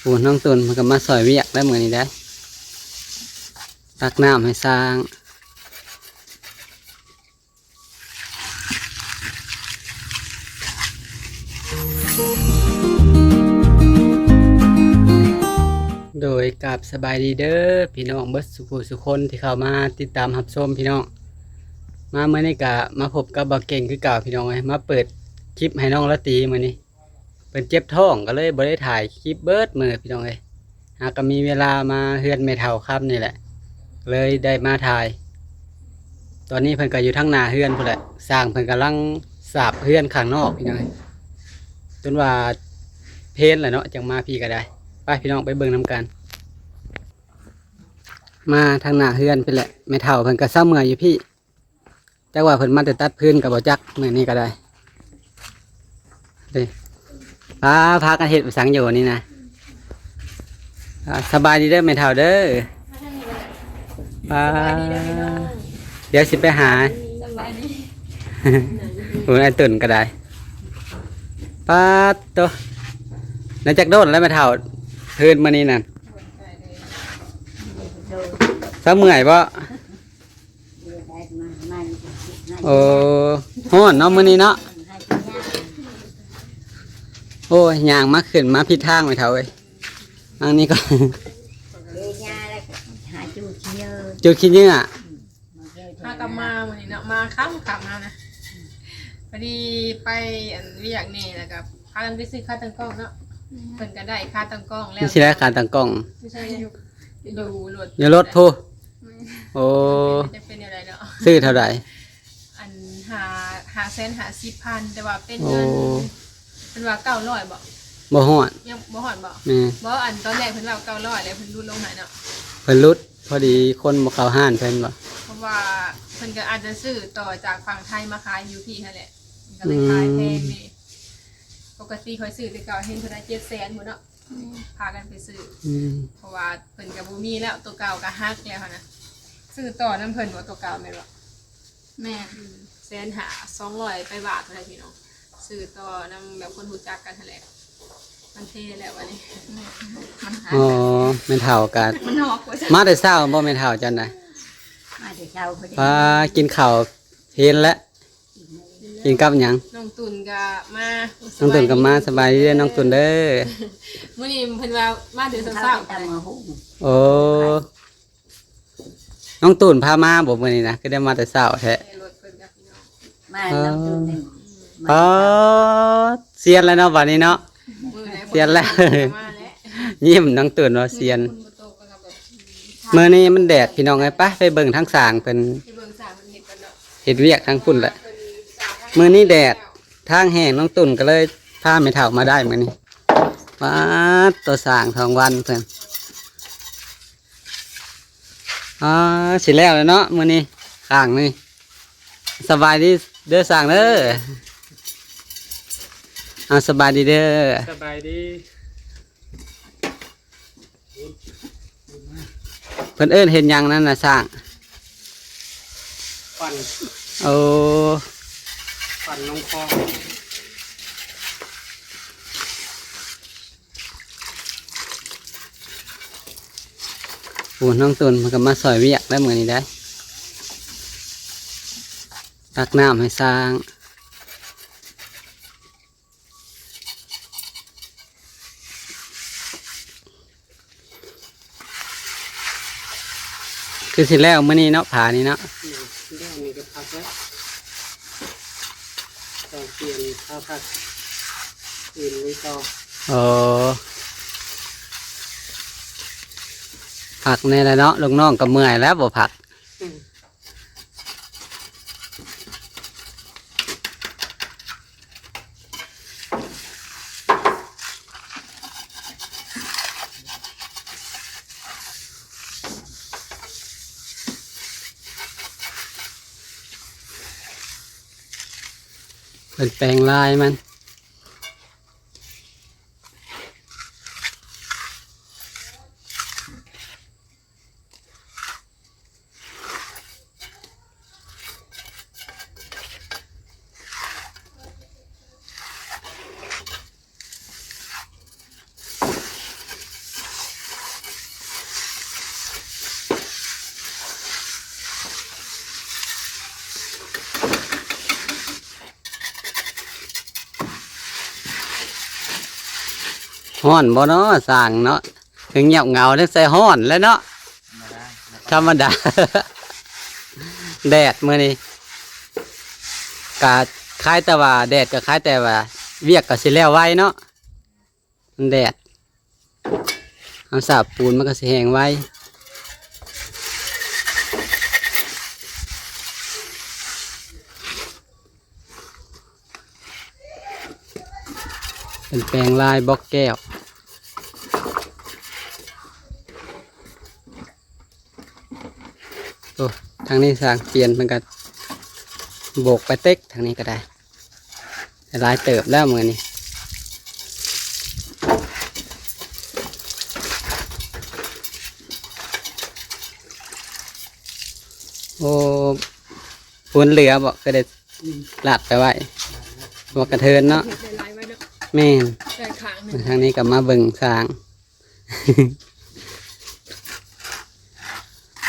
ໂອ້ ນ້ອງຕຸ່ນເພິ່ນກໍມາຊ່ອຍວຽກແລ້ວມື້ນີ້ໄດ໋ ຕັກນ້ຳໃຫ້ຊ້າງ. ໂດຍ ກາບສະບາຍດີເດີພີ່ນ້ອງເບິດສູ່ຜູ້ສູ່ຄົນທີ່ເຂົ້າມາຕິດຕາມຮັບຊົມພີ່ນ້ອງ. ມາມື້ນີ້ກະມາພົບກັບບ່າວເກັ່ງຄືເກົ່າພີ່ນ້ອງເອີຍ ມາເປີດຄລິບໃຫ້ນ້ອງລາຕີມື້ນີ້. ເພິ່ນເຈັບທ້ອງກໍເລີຍບໍ່ໄດ້ຖ່າຍຄລິບເບິດມື້ພີ່ນ້ອງເອີຍ. ຫາກໍມີເວລາມາເຮືອນແມ່ເຖົ້າຄຳນີ້ແຫຼະ ເລີຍໄດ້ມາຖ່າຍ. ຕອນນີ້ເພິ່ນກໍຢູ່ທາງໜ້າເຮືອນພຸ້ນແຫຼະ ຊ່າງເພິ່ນກຳລັງສາບເຮືອນຂ້າງນອກພີ່ນ້ອງເອີຍ. ຈົນວ່າເພນແຫຼະເນາະ ຈັ່ງມາພີ້ກໍໄດ້. ໄປພີ່ນ້ອງໄປເບິ່ງນຳກັນ. ມາທາງໜ້າເຮືອນພີ້ແຫຼະ ແມ່ເຖົ້າເພິ່ນກໍເຊົາເມື່ອຍຢູ່ພີ້. ຈັກວ່າເພິ່ນມາແຕ່ຕັດຟືນກໍບໍ່ຈັກ ມື້ນີ້ກໍໄດ້. ເດ້ ປ້າ ພາກັນເຮັດຫຍັງຢູ່ນີ້ນະ? ອ່າ ສະບາຍດີເດີແມ່ເຖົ້າເດີ. ປ້າ ສະບາຍດີເດີພີ່ນ້ອງ ດຽວຊິໄປຫາ. ສະບາຍດີ. ໂອ້ຍ ອ້າຍຕຸ່ນກໍໄດ້. ປ້າດໂຕ ໄດ້ຈັກໂດນແລ້ວແມ່ເຖົ້າ ຟືນມື້ນີ້ນັ້ນ? ເຊົາເມື່ອຍບໍ່? ໂອ້ ຮ້ອນເນາະມື້ນີ້ເນາະ. ໂອ້ຍ ຍ່າງມາຂຶ້ນມາຜິດທາງແມ່ເຖົ້າເອີຍ. ທາງນີ້ກໍ ຫາຈູດຂີ້ເຫຍື້ອ ຈູດຂີ້ເຫຍື້ອ. ພາກັນມາມື້ນີ້ເນາະ ມາຄ່ຳໆ ເຮົານະ ພໍດີໄປອັນວຽກນີ້ ແລ້ວກໍພາກັນໄປຊື້ຂາຕັ້ງກ້ອງເນາະ. ເພິ່ນກໍໄດ້ຂາຕັ້ງກ້ອງແລ້ວ. ມີຊິໄດ້ຂາຕັ້ງກ້ອງ ຢູ່ໃສ? ຢູ່ ຢູ່ລົດ ຢູ່ລົດພຸ້ນ. ແມ່ນ. ໂອ້ ຈະເປັນແນວໃດເນາະ? ຊື້ເທົ່າໃດ? ອັນ ຫ້າ ຫ້າແສນຫ້າສິບພັນ ແຕ່ວ່າເປັນເງິນ ໂອ້ ເພິ່ນວ່າເກົ້າຮ້ອຍບໍ? ບໍ່ຮອດ. ຍັງບໍ່ຮອດບໍ? ແມ່ນ. ບໍ່ ອັນຕອນແລກເພິ່ນເວົ້າເກົ້າຮ້ອຍ ແລ້ວເພິ່ນຫຼຸດລົງໃຫ້ເນາະ. ເພິ່ນຫຼຸດ ພໍດີຄົນບໍ່ເຂົ້າຮ້ານເພິ່ນບໍ? ເພາະວ່າເພິ່ນກໍອາດຈະຊື້ຕໍ່ຈາກຝັ່ງໄທມາຂາຍຢູ່ພີ້ຫັ້ນແຫຼະ ກໍເລີຍຂາຍແພງນີ້. ອືມ ປົກກະຕິຂ້ອຍຊື້ແຕ່ເກົ່າເຫັນເທົ່າໃດ ເຈັດແສນພຸ້ນເນາະ. ແມ່ນ. ພາກັນໄປຊື້ ອືມ ເພາະວ່າເພິ່ນກໍບໍ່ມີແລ້ວ ຕົວເກົ່າກໍຫັກແລ້ວຫັ້ນນະ. ຊື້ຕໍ່ນຳເພິ່ນບໍ່ ຕົວເກົ່າແມ່ນບໍ່? ແມ່ນ. ອືມ ແສນຫ້າ ສອງຮ້ອຍປາຍບາດພຸ້ນແຫຼະພີ່ນ້ອງ. ຊື້ຕໍ່ນຳແບບຄົນຮູ້ຈັກກັນຫັ້ນແຫຼະ ມັນເພແລ້ວບັດນີ້. ແມ່ນ ມັນຫັກ. ອໍ ແມ່ເຖົ້າກໍ ມັນຫອກວ່າຊັ້ນ ມາແຕ່ເຊົ້າບໍ່ແມ່ເຖົ້າ ຈັ່ງໃດ? ມາແຕ່ເຊົ້າ. ພໍດີ ປ້າ ກິນເຂົ້າເພນແລ້ວ. ກິນກັບຫຍັງ? ນ້ອງຕຸ່ນກໍມາ. ນ້ອງຕຸ່ນກໍມາ. ສະບາຍດີເດີນ້ອງຕຸ່ນເດີ. ມື້ນີ້ເພິ່ນວ່າມາແຕ່ເຊົ້າໆ ຕຳບັກຫຸ່ງ. ໂອ້ ນ້ອງຕຸ່ນພາມາບໍມື້ນີ້ນະ? ຄືໄດ້ມາແຕ່ເຊົ້າແທ້. ມາ ເອີ ນ້ອງຕຸ່ນນີ້ ປາດ ຊຽນແລ້ວເນາະ ບັດນີ້ເນາະ. ຊຽນແລ້ວ ຍິ້ມ ນ້ອງຕຸ່ນວ່າຊຽນ. ມື້ນີ້ມັນແດດພີ່ນ້ອງເອີຍ. ໄປ ໄປເບິ່ງທາງຊ່າງເພິ່ນ ໄປເບິ່ງຊ່າງເພິ່ນເຮັດກ່ອນເນາະ. ເຮັດວຽກທາງພຸ້ນແຫຼະ. ມື້ນີ້ແດດ ທາງແຫ້ງ ນ້ອງຕຸ່ນກໍເລີຍພາແມ່ເຖົ້າມາໄດ້ມື້ນີ້. ປາດ ໂຕ ຊ່າງທອງວັນເພິ່ນ. ອ່າ ຊິແລ້ວແລ້ວເນາະມື້ນີ້ ຂ້າງນີ້. ສະບາຍດີເດີຊ່າງເດີ. ເອົາ ສະບາຍດີເດີ. ສະບາຍດີ. ເພິ່ນເອີ້ນເຮັດຫຍັງນັ້ນນະຊ່າງ? ປັ່ນ. ໂອ້ ປັ່ນລົງຄອງ. ໂອ້ ນ້ອງຕຸ່ນເພິ່ນກໍມາຊ່ອຍວຽກແລ້ວມື້ນີ້ໄດ໋ ຕັກນ້ຳໃຫ້ຊ້າງ. ຄືຊິແລ້ວມື້ນີ້ເນາະ ຜານີ້ເນາະ. ແລ້ວນີ້ກໍພັກແລ້ວ ຕ້ອງປ່ຽນຜ້າພັກ ອື່ນໄວ້ຕໍ່. ອໍ ພັກແດ່ແຫຼະເນາະ ລູກນ້ອງກໍເມື່ອຍແລ້ວບໍ່ພັກ. ອືມ ເປັນແປງລາຍມັນ. ເ ຮ້ອນບໍ່ເນາະຊ່າງເນາະ? ຄືງຽບເຫງົາ ຈັ່ງໃສ່ຮ້ອນແຫຼະເນາະ. ທຳມະດາ ທຳມະດາ ແດດມື້ນີ້ ກະຄ້າຍແຕ່ວ່າແດດ ກະຄ້າຍແຕ່ວ່າວຽກກະຊິແລ້ວໄວເນາະ. ມັນແດດ ເຮົາສາບປູນມັນກໍຊິແຫ້ງໄວ. ເປັນແປງລາຍບລັອກແກ້ວ. ໂອ້ ທາງນີ້ຊ່າງປ່ຽນ ເພິ່ນກໍໂບກໄປເຕັກ ທາງນີ້ກໍໄດ້. ຫຼາຍເຕີບແລ້ວມື້ນີ້. ໂອ້ ຝົນເຫຼືອບໍ່ ກໍໄດ້ລາດໄປໄວ້ ບໍ່ກະເທີນເນາະ. ເຮັດໄດ້ຫຼາຍໄວ້ເນາະ. ແມ່ນ ໄດ້ຂ້າງໜຶ່ງ. ທາງນີ້ກໍມາເບິ່ງຊ່າງ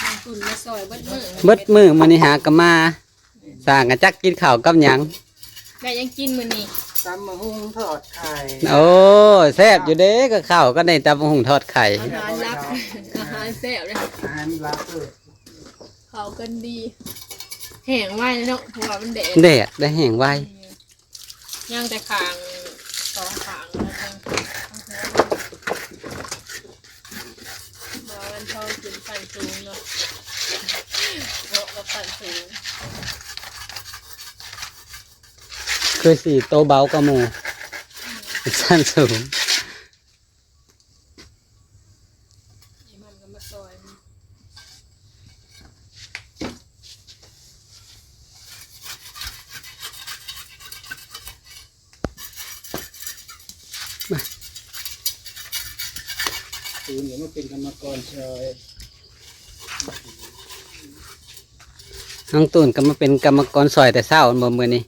ນ້ອງຕຸ່ນມາຊ່ອຍເບິດມື້ ເບິດມື້ມື້ນີ້ຫາກໍມາ. ຊ່າງກະຈັກກິນເຂົ້າກັບຫຍັງ? ໄດ້ຫຍັງກິນມື້ນີ້? ຕຳບັກຫຸ່ງທອດໄຂ່. ໂອ້ ແຊບຢູ່ເດ້ ກັບເຂົ້າກັນນີ້ ຕຳບັກຫຸ່ງທອດໄຂ່. ອາຫານຫຼັກ ອາຫານແຊບເດ້ ອາຫານຫຼັກເລີຍ. ເຂົ້າກັນດີ ແຫ້ງໄວເນາະ ເພາະວ່າມັນແດດ ແດດໄດ້ແຫ້ງໄວ. ອືມ ຍັງແຕ່ຂ້າງສອງຂ້າງ ບໍ່ ມັນເຂົາຂຶ້ນຊັ້ນສູງເນາະ ເໝາະກັບຊັ້ນສູງ. ຄືຊິໂຕເບົາກວ່າໝູ່ ຊັ້ນສູງ. ໄອ້ມັນກໍມາຊ່ອຍ ມາ ຕູນກໍມາເປັນກຳມະກອນຊ່ອຍ ນ້ອງຕູນກໍມາເປັນກຳມະກອນຊ່ອຍແຕ່ເຊົ້າ ແມ່ນບໍ່ ມື້ນີ້?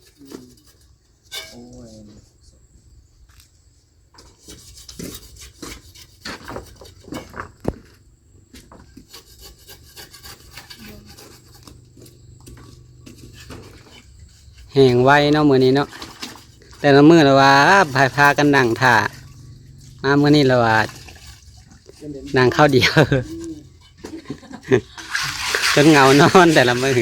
ອືມ ໂອ້ຍ ແຫ້ງໄວເນາະມື້ນີ້ເນາະ. ແຕ່ລະມື້ລະວ່າພາ ພາກັນນັ່ງຖ້າ ມາມື້ນີ້ລະວ່ານັ່ງຄາວດຽວ ອືມ ຈົນເຫງົານອນແຕ່ລະມື້.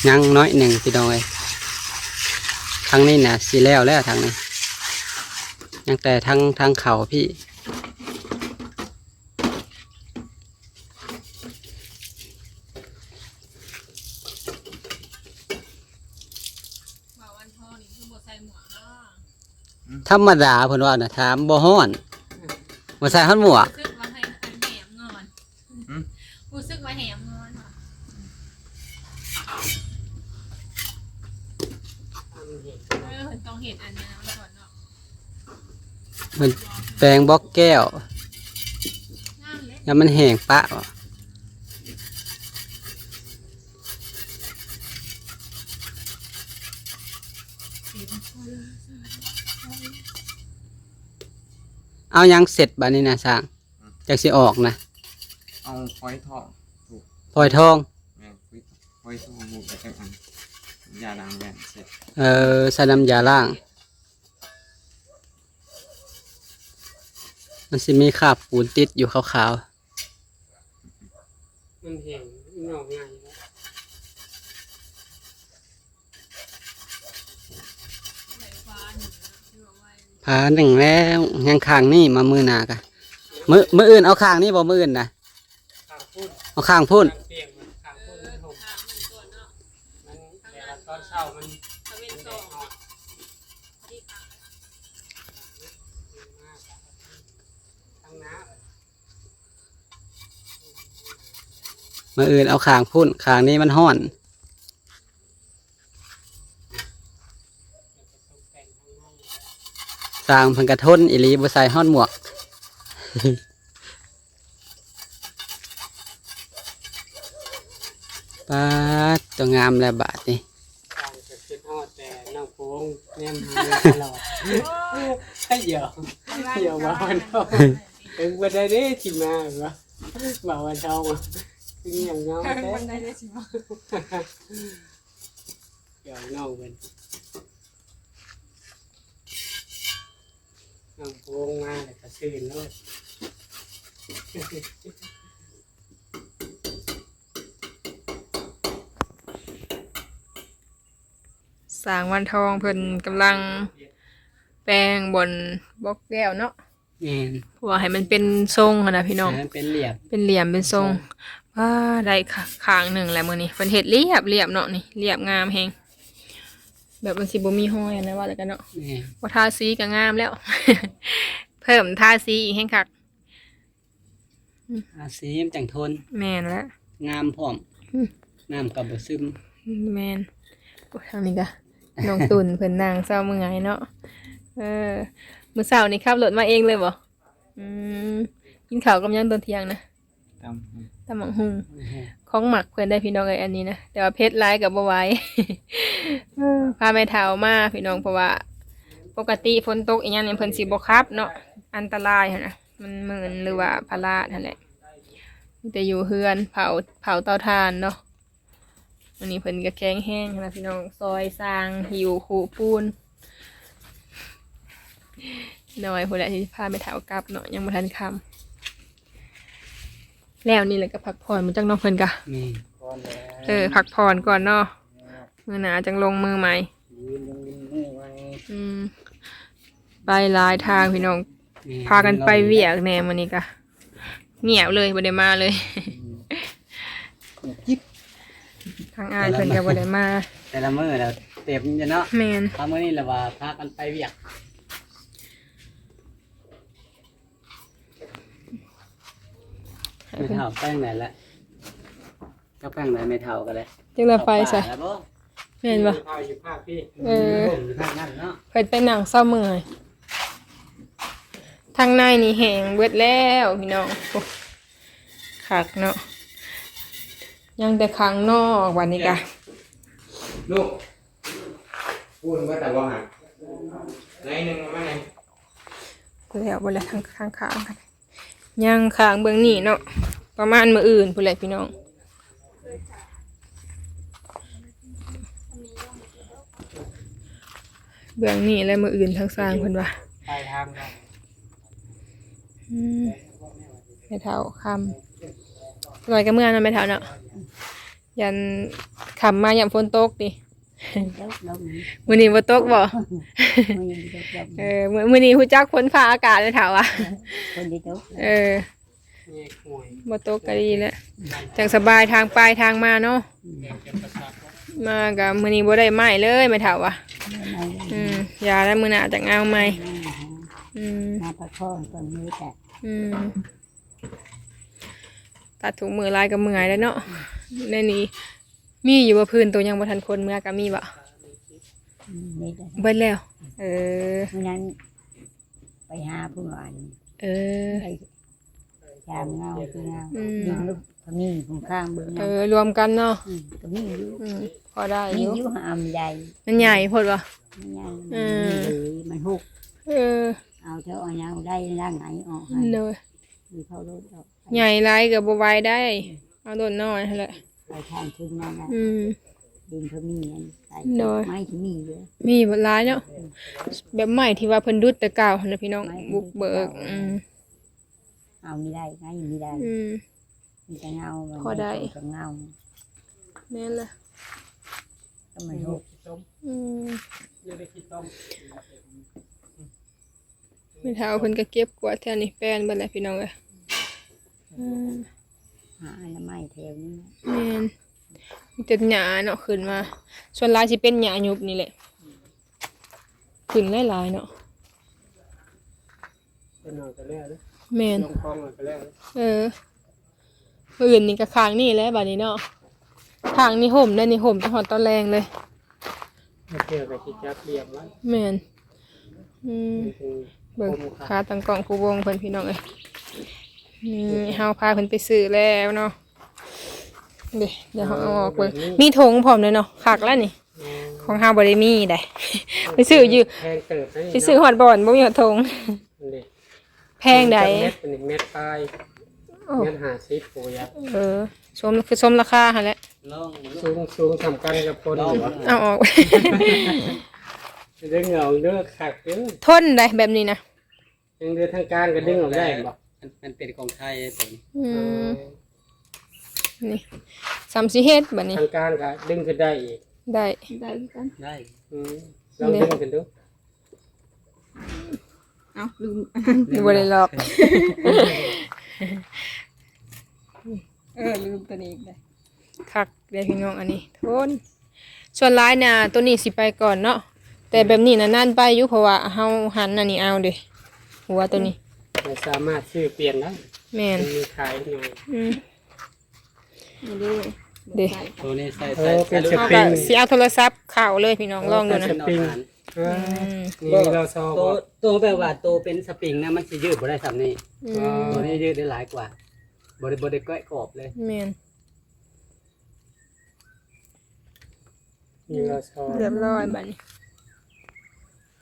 ຍັງໜ້ອຍໜຶ່ງພີ່ນ້ອງເອີຍ ທາງນີ້ນະຊິແລ້ວແລ້ວ ທາງນີ້ ຍັງແຕ່ທາງ ທາງເຂົ້າພີ້. ບ່າວວັນທອງນີ້ຄືບໍ່ໃສ່ໝວກເນາະ? ທຳມະດາເພິ່ນວ່ານະ ຖາມບໍ່ຮ້ອນ ບໍ່ໃສ່ຮອດໝວກ. ຮູ້ສຶກວ່າໃຫ້ ໃຫ້ແຫມງອນ ຫືມ ຮູ້ສຶກວ່າແຫມງອນຫວາ? ເອີ ເພິ່ນຕ້ອງເຮັດອັນນັ້ນກ່ອນເນາະ. ມັນແປງບລັອກແກ້ວ ຢ້ານມັນແຫ້ງປະ. ເອົາຫຍັງເຊັດບາດນີ້ນະຊ່າງ? ຈັກຊິອອກນະ ເອົາຟອຍທອງ ຟອຍທອງ ແມ່ນ ຟອຍທອງ ແລ້ວຈັກອັນ ຢາລ້າງແມ່ນເຊັດ. ເອີ ໃສ່ນ້ຳຢາລ້າງ ມັນຊິມີຄາບປູນຕິດຢູ່ຂາວໆ. ມັນແຫ້ງ ມັນອອກງ່າຍຢູ່ແລ້ວ. ພາໜຶ່ງແລ້ວ ຍັງຂ້າງນີ້ ມາມື້ໜ້າກະ ມື້ ມື້ອື່ນເອົາຂ້າງນີ້ບໍ່? ມື້ອື່ນນະ ເອົາຂ້າງພຸ້ນ ຂ້າງພຸ້ນ ຂ້າງປ່ຽງ ຂ້າງພຸ້ນມັນຫົ່ມ ມັນແບບວ່າຕອນເຊົ້າມັນ ມັນແດດອອກ ທາງໜ້າ. ມື້ອື່ນເອົາຂ້າງພຸ້ນ ຂ້າງນີ້ມັນຮ້ອນ. ຊ່າງເພິ່ນກະທົນອີ່ຫຼີ ບໍ່ໃສ່ຮອດໝວກ. ປາດ ຕົວງາມແລ້ວບາດນີ້. ຊ່າງກະຄິດຮອດແຕ່ນ້ອງໂພງ ແນມຫາຕະຫຼອດ. ໄອ້ຢອກ ຢອກວ່າ ເອີ ບໍ່ໄດ້ເດ້ຊິມາ ວ່າ ວ່າເຈົ້າ ຄືຫຍັງເງາແທ້ ບໍ່ໄດ້ເດ້ຊິມາ. ຈອຍນ້ອງເພິ່ນ ນ້ອງໂພງມາແລ້ວກໍຊື່ນໂລດ. ຊ່າງວັນທອງເພິ່ນກຳລັງແປງບ່ອນບລັອກແກ້ວເນາະ. ແມ່ນ ເພາະວ່າໃຫ້ມັນເປັນຊົງຫັ້ນນະພີ່ນ້ອງ ໃຫ້ມັນເປັນລຽບ ເປັນຫຼ່ຽມເປັນຊົງ. ເປັນຊົງ ວ້າ ໄດ້ຂ້າງໜຶ່ງແລ້ວມື້ນີ້ ເພິ່ນເຮັດລຽບໆເນາະ ນີ້ລຽບງາມແຮງ ແບບມັນຊິບໍ່ມີຮອຍຫັ້ນນະ ວ່າແລ້ວກັນເນາະ. ແມ່ນ ບໍ່ທາສີກໍງາມແລ້ວ ເພີ່ມທາສີອີກແຮງຄັກ. ອືມ ທາສີມັນຈັ່ງທົນ. ແມ່ນແລ້ວ ງາມພ້ອມ. ອືມ ນ້ຳກໍບໍ່ຊຶມ. ແມ່ນ. ໂອ້ຍ ທາງນີ້ກະນ້ອງຕຸ່ນເພິ່ນນັ່ງເຊົາເມື່ອຍເນາະ. ເອີ ມື້ເຊົ້ານີ້ຂັບລົດມາເອງເລີຍບໍ່? ອືມ ກິນເຂົ້າກັບຫຍັງຕອນທ່ຽງນະ? ຕຳ ຕຳບັກຫຸ່ງ. ອືຮຶ ຂອງມັກເພິ່ນໄດ໋ພີ່ນ້ອງເອີຍ ອັນນີ້ນະ ແຕ່ວ່າເຜັດຫຼາຍກໍບໍ່ໄຫວ. ເອີ ພາແມ່ເຖົ້າມາພີ່ນ້ອງ ເພາະວ່າປົກກະຕິຝົນຕົກອີຫຍັງນີ້ເພິ່ນຊິບໍ່ຂັບເນາະ ອັນຕະລາຍຫັ້ນນະ ມັນມື່ນ ຫຼືວ່າພະລາດຫັ້ນແຫຼະ ມີແຕ່ຢູ່ເຮືອນ ເຜົາ ເຜົາເຕົາຖ່ານເນາະ. ມື້ນີ້ເພິ່ນກໍແຂງແຮງຫັ້ນນະພີ່ນ້ອງ ຊ່ອຍຊ່າງຫິ້ວຄຸປູນ. ນ້ອຍພຸ້ນແຫຼະ ຊິພາແມ່ເຖົ້າກັບເນາະ ຍັງບໍ່ທັນຄ່ຳ. ແລ້ວນີ້ແຫຼະກໍພັກຜ່ອນ ບໍ່ຈັກນ້ອງເພິ່ນກະ ແມ່ນ ເອີ ພັກຜ່ອນກ່ອນເນາະ ມື້ໜ້າຈັ່ງລົງມືໃໝ່. ອືມ ໄປຫຼາຍທາງພີ່ນ້ອງ ແມ່ນ ພາກັນໄປວຽກແດ່ ມື້ນີ້ກະງຽບເລີຍ ບໍ່ໄດ້ມາເລີຍ. ອືມ ທາງອ້າຍເພິ່ນກໍບໍ່ໄດ້ມາ ແຕ່ລະມື້ລະເຕັມຢູ່ເນາະ. ແມ່ນ ພາມື້ນີ້ລະວ່າພາກັນໄປວຽກ. ແມ່ເຖົ້າແປງໄດ້ລະ ຈັກແປງໄດ້ແມ່ເຖົ້າກໍໄດ້. ຈັກລະໄປໃສ ແມ່ນບໍ່? ເອີ ເພິ່ນໄປນັ່ງເຊົາເມື່ອຍ. ທາງໃນນີ້ແຫ້ງເບິດແລ້ວພີ່ນ້ອງ. ໂອ້ ຄັກເນາະ ຍັງແຕ່ຂ້າງນອກ ບັດນີ້ກະ ລູກ ປູນເບິດແລ້ວບໍ່ຫະ? ໃນໜຶ່ງເອົາມາແດ່. ແລ້ວບໍ່ແລ້ວ ທາງ ທາງຂ້າງ ຍັງຂ້າງເບື້ອງນີ້ເນາະ ປະມານມື້ອື່ນພຸ້ນແຫຼະພີ່ນ້ອງ. ເບື້ອງນີ້ແຫຼະ ມື້ອື່ນທາງຊ່າງເພິ່ນວ່າ ປາຍທາງເນາະ. ອືມ ແມ່ເຖົ້າຄ່ຳ ໜ້ອຍກໍເມື່ອນຳແມ່ເຖົ້າເນາະ ຢ້ານຄ່ຳມາຢ້ານຝົນຕົກຕິ. ຕົກລົງ ມື້ນີ້ບໍ່ຕົກບໍ່? ມື້ນີ້ບໍ່ຕົກລົງ ເອີ ມື້ ມື້ນີ້ຮູ້ຈັກຝົນຟ້າອາກາດແລ້ວເຖົ້າວ່າ ເອີ ຝົນຊິຕົກ ເອີ ບໍ່ຕົກກໍດີແລ້ວ ຈັ່ງສະບາຍທາງໄປທາງມາເນາະ. ອືມ ມາກໍມື້ນີ້ບໍ່ໄດ້ໄມ້ເລີຍແມ່ເຖົ້າວ່າ. ບໍ່ໄດ້ໄມ້ເລີຍ ອືມ ຢ່າແລ້ວ ມື້ໜ້າຈັ່ງເອົາໃໝ່. ອືມ ອືມ ມາພັກຜ່ອນກ່ອນມື້ແຕ່ ອືມ ຕັດທຸກມື້ຫຼາຍກໍເມື່ອຍແລ້ວເນາະ. ໃນນີ້ມີຢູ່ບໍ່ ພື້ນໂຕຍັງບໍ່ທັນຄົນເມືອກໍມີບໍ່? ອືມ ເບິດແລ້ວ ເບິດແລ້ວ. ເອີ ມື້ນັ້ນໄປຫາຜູ້ວ່ານີ້ ເອີ ໄປສາມເງົາ ສີ່ເງົາ ອືມ ດິນລູກກໍມີຂ້າງໆເບິ່ງນະ ເອີ ລວມກັນເນາະ. ອືມ ກໍມີຢູ່ ອືມ ພໍໄດ້ຢູ່ ມີຢູ່ ຫາມັນໃຫຍ່ ມັນໃຫຍ່ໂພດບໍ່? ມັນໃຫຍ່ ອືມ ມັນຫຸກ ເອີ ເອົາເທົ່າເອົາຫຍັງໄດ້ລາງໄຫອອກຫັ້ນ ໂດຍ ມີເຂົ້າໂລດອອກ ໃຫຍ່ຫຼາຍກໍບໍ່ໄຫວໄດ້ ເອົາໂລດນ້ອຍຫັ້ນແຫຼະ ໄປທາງຂຶ້ນມານະ ອືມ ດິນເຂົາມີອັນໃສ່ ໂດຍ ໄມ້ທີ່ມີຢູ່ ມີບໍ່ຫຼາຍເນາະ ອືມ ແບບໄມ້ທີ່ວ່າເພິ່ນດຸດແຕ່ເກົ່າຫັ້ນນະພີ່ນ້ອງ ໄມ້ທີ່ ບຸກເບີກ ອືມ ເອົາມີໄດ້ ໄມ້ມີໄດ້ ອືມ ມີແຕ່ເງົາ ມັນ ພໍໄດ້ ເປັນເງົາ ແມ່ນລະ ກໍມັນຫົກ ອືມ ແມ່ເຖົ້າເພິ່ນກໍເກັບກວາດແຖວນີ້ແປນເບິດແຫຼະພີ່ນ້ອງເອີຍ ອືມ ຫາອະນາໄມແຖວນີ້ ແມ່ນ ມີແຕ່ຫຍ້າເນາະຂຶ້ນມາ ສ່ວນຫຼາຍຊິເປັນຫຍ້າຍຸບນີ້ແຫຼະ ຂຶ້ນຫຼາຍໆເນາະ. ເພິ່ນເອົາແຕ່ແລ້ວເດ້ ແມ່ນ ລົງຄອງເອົາແຕ່ແລ້ວເດ້ ເອີ ມື້ອື່ນນີ້ກໍຂ້າງນີ້ແຫຼະບາດນີ້ເນາະ ຂ້າງນີ້ຮົ່ມໄດ໋ນີ້ ຮົ່ມຈົນຮອດຕອນແລງເລີຍ ເທື່ອກໍຊິຈັດລຽບໄວ້ ແມ່ນ ອືມ ເບິ່ງ ຄາຕັ້ງກ້ອງຜູ້ວົງເພິ່ນພີ່ນ້ອງເອີຍ ນີ້ເຮົາພາເພິ່ນໄປຊື້ແລ້ວເນາະ ເດ້ ດຽວເຮົາເອົາອອກເບິ່ງ ມີຖົງພ້ອມເລີຍເນາະ ຄັກແລ້ວນີ້ ແມ່ນ ຂອງເຮົາບໍ່ໄດ້ມີໃດ໋ ໄປຊື້ຢູ່ ແພງເຕີບເດ້ ໄປຊື້ຮອດບ່ອນບໍ່ມີຮອດຖົງ ເດ້ ແພງໃດ໋ ເມັດ ເມັດປາຍ ໂອ້ ເມັດຫ້າສິບ ໂອ້ຍ ເອີ ສົມ ຄືສົມລາຄາຫັ້ນແຫຼະ ລອງເບິ່ງ ສູງ ສູງສ່ຳກັນກັບຄົນ ລອງເບິ່ງ ເອົາອອກ ດຶງອອກເດີ ຄັກເດີ ທົນໄດ໋ແບບນີ້ນະ ຍັງເຫຼືອທາງກາງກໍດຶງອອກໄດ້ບໍ່? ມັນ ມັນເປັນຂອງໄທຕົວນີ້ ອືມ ເອີ ນີ້ ສ່ຳຊິເຮັດບັດນີ້ ທາງກາງກໍດຶງຂຶ້ນໄດ້ອີກ ໄດ້ ໄດ້ຄືກັນ ໄດ້ ອືມ ລອງດຶງຂຶ້ນດູ ເອົ້າ ລືມ ບໍ່ໄດ້ລອກ ເອີ ລືມຕົວນີ້ອີກເດ້ ຄັກເດ້ພີ່ນ້ອງ ອັນນີ້ ທຸນ ສ່ວນຫຼາຍນະ ໂຕນີ້ຊິໄປກ່ອນເນາະ ແຕ່ແບບນີ້ນະນານໄປຢູ່ ເພາະວ່າເຮົາຫັນອັນນີ້ເອົາເດ້ ຫົວໂຕນີ້ ແຕ່ສາມາດຊື້ປ່ຽນໄດ້ ແມ່ນ ມັນມີຂາຍໜ່ອຍ ອືມ ນີ້ເດ້ ເດ້ ໃສ່ ໂຕນີ້ໃສ່ ເອີ ໃສ່ ໃສ່ ເປັນສະປຣິງ ເຮົາກໍຊິເອົາໂທລະສັບເຂົ້າເລີຍພີ່ນ້ອງ ເອີ ລອງດູນະ ເປັນສະປຣິງ ເອີ ອືມ ນີ້ ມີລາວຊອ ໂຕ ບໍ່ ໂຕແບບວ່າໂຕເປັນສະປຣິງນະ ມັນຊິຢືດບໍ່ໄດ້ສ່ຳນີ້ ອືມ ໂຕນີ້ຢືດໄດ້ຫຼາຍກວ່າ ບໍ່ໄດ້ ບໍ່ໄດ້ແກະກອບເລີຍ ແມ່ນ ມີລາວຊອ ຮຽບຮ້ອຍບັດນີ້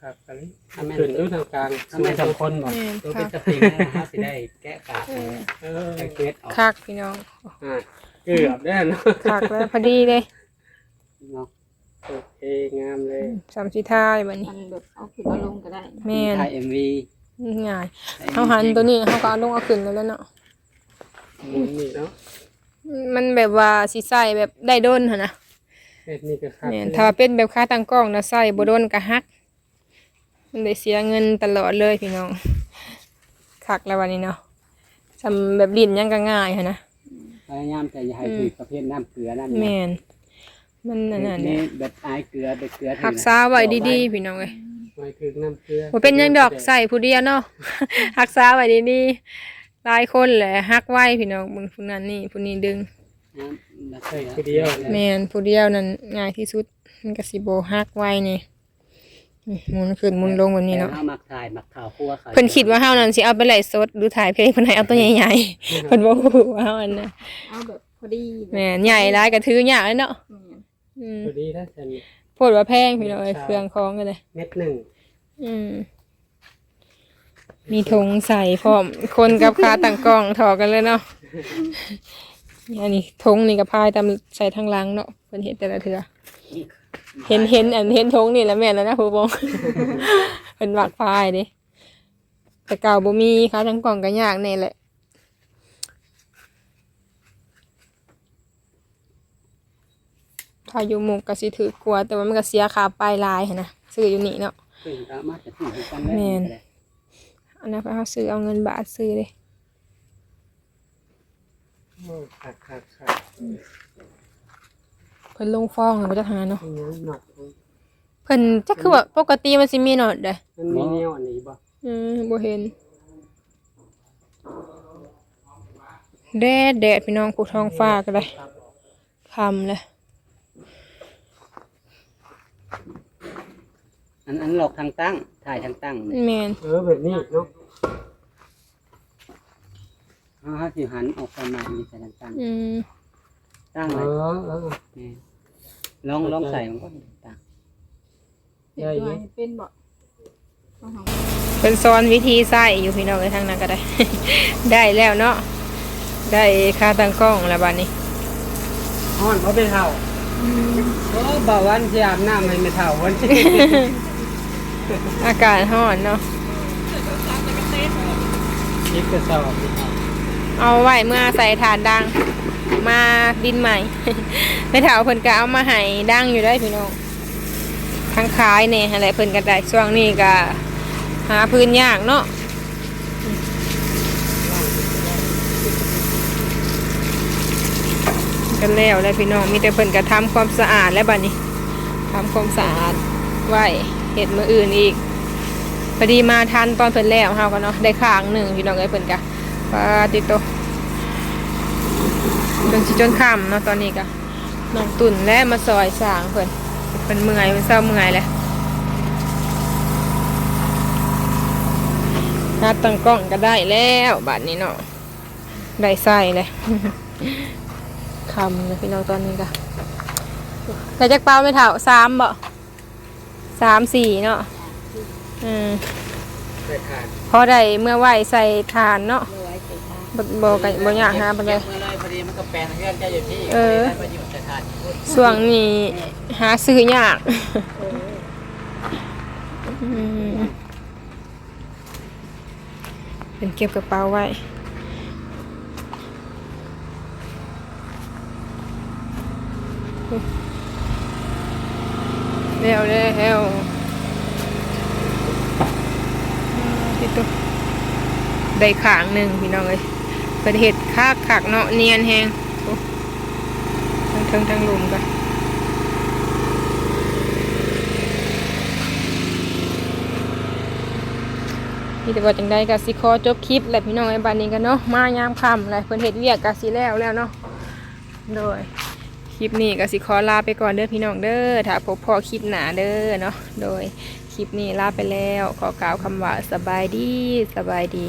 ຄັກອີ່ຫຼີ ອັນແມ່ນ ຂຶ້ນຢູ່ທາງກາງ ອັນແມ່ນ ສູງສ່ຳຄົນບໍ່ ແມ່ນ ໂຕເປັນ ຄັກ ສະປຣິງນະ ເຮົາຊິໄດ້ແກະກາບ ເອີ ເອີ ໄດ້ເກັດອອກ ຄັກພີ່ນ້ອງ ອ່າ ເກືອບແລ້ວເນາະ ຄັກແລ້ວ ພໍດີເດ້ເນາະ ໂອເຄ ງາມເລີຍ ອືມ ສ່ຳສຸດທ້າຍບັດນີ້ ມັນແບບເອົາຂຶ້ນເອົາລົງກໍໄດ້ ແມ່ນ ຖ່າຍເອັມວີ ງ່າຍ ເຮົາຫັນຕົວນີ້ ເຮົາກໍເອົາລົງເອົາຂຶ້ນໄດ້ແລ້ວເນາະ ໝູນນີ້ເນາະ ມັນແບບວ່າຊິໃຊ້ແບບໄດ້ດົນຫັ້ນນະ ແບບນີ້ກໍຄັກ ແມ່ນ ເລີຍ ຖ້າວ່າເປັນແບບຂາຕັ້ງກ້ອງນະ ໃຊ້ບໍ່ດົນກໍຫັກ ມັນໄດ້ເສຍເງິນຕະຫຼອດເລີຍພີ່ນ້ອງ ຄັກແລ້ວບັດນີ້ເນາະ ສ່ຳແບບຫຼິ້ນຫຍັງກໍງ່າຍຫັ້ນນະ ພະຍາຍາມແຕ່ຢ່າໃຫ້ຖືກປະເພດນ້ຳເກືອນ້ຳຫຍັງ ແມ່ນ ມັນອັນນັ້ນແຫຼະ ແບບອາຍເກືອ ແບບເກືອ ຮັກສາໄວ້ດີໆ ພີ່ນ້ອງເອີຍ ໄວ້ຖືກນ້ຳເກືອ ບໍ່ເປັນຫຍັງດອກ ໃຊ້ຜູ້ດຽວເນາະ ຮັກສາໄວ້ດີໆ ຫຼາຍຄົນແຫຼະຫັກໄວພີ່ນ້ອງ ເບິ່ງຜູ້ນັ້ນນີ້ ຜູ້ນີ້ດຶງ ໃຊ້ຜູ້ດຽວ ແມ່ນ ຜູ້ດຽວນັ້ນງ່າຍທີ່ສຸດ ມັນກໍຊິບໍ່ຫັກໄວແດ່ ອືມ ໝູນຂຶ້ນໝູນລົງແບບນີ້ເນາະ ແຕ່ເຮົາມັກຖ່າຍ ມັກຂ່າວຄົວເຂົາ ເພິ່ນຄິດວ່າເຮົານັ້ນຊິເອົາໄປໄລຟ໌ສົດ ຫຼື ຖ່າຍເພງ ເພິ່ນໃຫ້ເອົາຕົວໃຫຍ່ໆ ເພິ່ນບໍ່ຮູ້ວ່າເຮົາອັນນະ ເອົາແບບພໍດີ ແມ່ນ ໃຫຍ່ຫຼາຍກໍຖືຍາກເລີຍເນາະ ແມ່ນ ອືມ ພໍດີນະ ໂພດວ່າແພງພີ່ນ້ອງເອີຍ ເຄື່ອງຂອງກໍໄດ້ ເມັດໜຶ່ງ ອືມ ມີຖົງໃສ່ພ້ອມ ຄົນກັບຂາຕັ້ງກ້ອງທໍ່ກັນເລີຍເນາະ ອັນນີ້ຖົງນີ້ກໍພາຍຕາມໃສ່ທາງຫຼັງເນາະ ເພິ່ນເຮັດແຕ່ລະເທື່ອ ເຫັນ ເຫັນອັນ ເຫັນຖົງນີ້ລະແມ່ນແລ້ວນະ ຜູ້ບົງ ເພິ່ນມັກພາຍເດ້ ແຕ່ເກົ່າບໍ່ມີຂາຕັ້ງກ້ອງກໍຍາກແດ່ແຫຼະ ຖ້າຢູ່ມຸກກໍຊິຖືກກວ່າ ແຕ່ວ່າມັນກໍເສຍຄ່າໄປຫຼາຍຫັ້ນນະ ຊື້ຢູ່ນີ້ເນາະ ເພິ່ນກໍມາຈາກທີ່ຄືກັນແຫຼະ ແມ່ນ ອັນນັ້ນເຮົາຊື້ເອົາເງິນບາດຊື້ເດ້ ໂອ້ ຄັກໆໆ ອືມ ເພິ່ນລົງຟອງແລ້ວບໍ່ຈັກຫັ້ນນະເນາະ ມີຫຍັງນັດ ເພິ່ນຈັກຄືວ່າ ອືມ ປົກກະຕິມັນຊິມີນັດເດ້ ມັນມີແນວອັນນີ້ບໍ່? ອືມ ບໍ່ເຫັນ ແດດ ແດດ ພີ່ນ້ອງ ຜູ້ ທ້ອງຟ້າກໍໄດ້ຄ່ຳແລ້ວ ອັນ ອັນລັອກທາງຕັ້ງ ຖ່າຍທາງຕັ້ງ ແມ່ນ ເອີ ແບບນີ້ເນາະ ເຮົາ ເຮົາຊິຫັນອອກປະມານນີ້ ໃສ່ທາງຕັ້ງ ອືມ ຕັ້ງ ເອີ ເອີ ແມ່ນ ລອງ ລອງໃສ່ມັນກ່ອນ ຕັ້ງ ເຮັດ ໄດ້ຢູ່ ເຮັດເປັນບໍ່? ເພິ່ນສອນວິທີໃຊ້ຢູ່ພີ່ນ້ອງເອີຍ ທາງນັ້ນກໍໄດ້ ໄດ້ແລ້ວເນາະ ໄດ້ຂາຕັ້ງກ້ອງແລ້ວບາດນີ້ ຮ້ອນບໍ່ແມ່ເຖົ້າ? ອືມ ໂອ້ ບ່າວວັນຊິອາບນ້ຳໃຫ້ແມ່ເຖົ້າວັນ ອາກາດຮ້ອນເນາະ ສິບກະສອບ ເອົາໄວ້ເມືອໃສ່ຖ່ານດັງ ມາດິນໃໝ່ ແມ່ເຖົ້າເພິ່ນກໍເອົາມາໃຫ້ດັງຢູ່ເດ້ພີ່ນ້ອງ ທັງຂາຍແດ່ຫັ້ນແຫຼະ ເພິ່ນກໍໄດ້ ຊ່ວງນີ້ກໍຫາຟືນຍາກເນາະ ກໍແລ້ວແລ້ວພີ່ນ້ອງ ມີແຕ່ເພິ່ນກໍທຳຄວາມສະອາດແລ້ວບາດນີ້ ທຳຄວາມສະອາດໄວ້ ເຮັດມື້ອື່ນອີກ ພໍດີມາທັນຕອນເພິ່ນແລ້ວ ເຮົາກໍເນາະ ໄດ້ຂ້າງໜຶ່ງພີ່ນ້ອງເອີຍ ເພິ່ນກໍ ປາຕິໂຕ ຈົນຊິຈົນຄ່ຳເນາະ ຕອນນີ້ກໍນ້ອງຕຸ່ນແຫຼະມາຊ່ອຍສ້າງເພິ່ນ ເພິ່ນເມື່ອຍ ເພິ່ນເຊົາເມື່ອຍແຫຼະ ຂາຕັ້ງກ້ອງກໍໄດ້ແລ້ວບາດນີ້ເນາະ ໄດ້ໃຊ້ແລ້ວ ຄ່ຳແລ້ວພີ່ນ້ອງ ຕອນນີ້ກໍ ໄດ້ຈັກເປົາແມ່ເຖົ້າ? ສາມບໍ່? ສາມ ສີ່ເນາະ ເອີ ໃສ່ຖ່ານ ພໍໄດ້ເມືອໄວ້ໃສ່ຖ່ານເນາະ ເມືອໄວ້ໃສ່ຖ່ານ ບໍ່ ບໍ່ ກໍບໍ່ຍາກຫາປານໃດ ເກັບເມືອເລີຍ ພໍດີມັນກໍ ແປງເຮືອນເຈົ້າຢູ່ພີ້ ເອີ ໄປເຮັດປະໂຫຍດສະຖານທີ່ພຸ້ນ ຊ່ວງນີ້ຫາຊື້ຍາກ. ເອີ ອືມ ເພິ່ນເກັບກະເປົາໄວ້. ແລ້ວ ແລ້ວ ຕິດໂຕ ໄດ້ຂ້າງໜຶ່ງພີ່ນ້ອງເອີຍ. ເພິ່ນເຮັດຄັກໆເນາະ ນຽນແຮງ. ໂອ້ ທັງເທິງທັງລຸ່ມກະ ມີແຕ່ວ່າຈັ່ງໃດກະຊິຂໍຈົບຄລິບແຫຼະພີ່ນ້ອງເອີຍ ບາດນີ້ກະເນາະ ມາຍາມຄ່ຳແລ້ວ ເພິ່ນເຮັດວຽກກະຊິແລ້ວແລ້ວເນາະ. ໂດຍ ຄລິບນີ້ກະຊິຂໍລາໄປກ່ອນເດີພີ່ນ້ອງເດີ ຖ້າພົບພໍ້ຄລິບໜ້າເດີເນາະ. ໂດຍ ຄລິບນີ້ລາໄປແລ້ວ ຂໍກ່າວຄຳວ່າ ສະບາຍດີ ສະບາຍດີ.